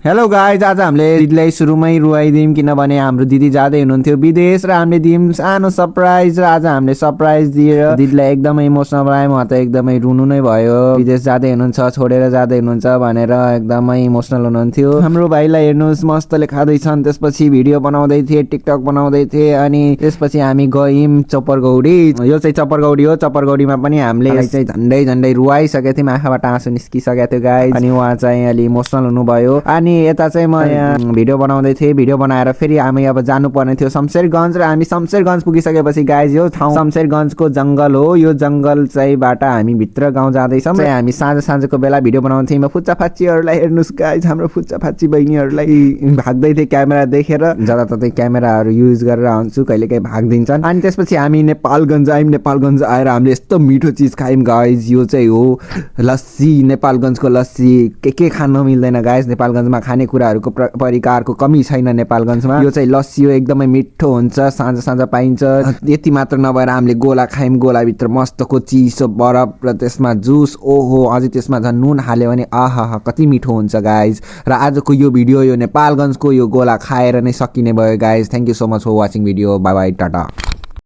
Hello guys, आज हामीले दिदीलाई सुरुमै रुवाइदियौँ किनभने हाम्रो दिदी जाँदै हुनुहुन्थ्यो विदेश र हामीले दियौँ सानो सरप्राइज। र आज हामीले सरप्राइज दिएर दिदीलाई एकदमै इमोसनल बनायौँ। म त एकदमै रुनु नै भयो। विदेश जाँदै हुनुहुन्छ, छोडेर जाँदै हुनुहुन्छ भनेर एकदमै इमोसनल हुनुहुन्थ्यो। हाम्रो भाइलाई हेर्नुहोस् मस्तले खाँदैछन्। त्यसपछि भिडियो बनाउँदै थिए, टिकटक बनाउँदै थिए। अनि त्यसपछि हामी गयौँ चप्परगौडी। यो चाहिँ चप्परगौडी हो। चप्परगौडीमा पनि हामीले चाहिँ झन्डै रुवाइसकेको थियौँ, आँखाबाट आँसु निस्किसकेको थियो गाइज। अनि उहाँ चाहिँ अलि इमोसनल हुनुभयो। अनि यता चाहिँ म यहाँ भिडियो बनाउँदै थिएँ। भिडियो बनाएर फेरि हामी अब जानुपर्ने थियो शमशेरगञ्ज। र हामी शमशेरगञ्ज पुगिसकेपछि गाइज यो ठाउँ शमशेरगञ्जको जङ्गल हो। यो जङ्गल चाहिँ बाट हामी भित्र गाउँ जाँदैछौँ। हामी साँझको बेला भिडियो बनाउँदै थियौँ। फुच्चाफाच्चीहरूलाई हेर्नुहोस् गाइज, हाम्रो फुच्चाफाच्ची बहिनीहरूलाई भाग्दै थिए क्यामेरा देखेर। जताततै क्यामेराहरू युज गरेर आउँछु, कहिलेकाहीँ भागिदिन्छन्। अनि त्यसपछि हामी नेपालगञ्ज आयौँ। नेपालगञ्ज आएर हामीले यस्तो मिठो चिज खायौँ गाइज। यो चाहिँ हो लस्सी, नेपालगञ्जको लस्सी। के खान मिल्दैन गाइज नेपालगञ्जमा। खानेकुराहरूको परिकारको कमी छैन नेपालगञ्जमा। यो चाहिँ लस्सी हो, एकदमै मिठो हुन्छ, साँझ पाइन्छ। यति मात्र नभएर हामीले गोला खायौँ। गोलाभित्र मस्तको चिसो बरफ र त्यसमा जुस। ओहो, अझै त्यसमा झन् नुन हाल्यो भने आहा कति मिठो हुन्छ गाइज। र आजको यो भिडियो यो नेपालगञ्जको यो गोला खाएर नै सकिने भयो guys. Thank you so much for watching video. Bye bye, Tata.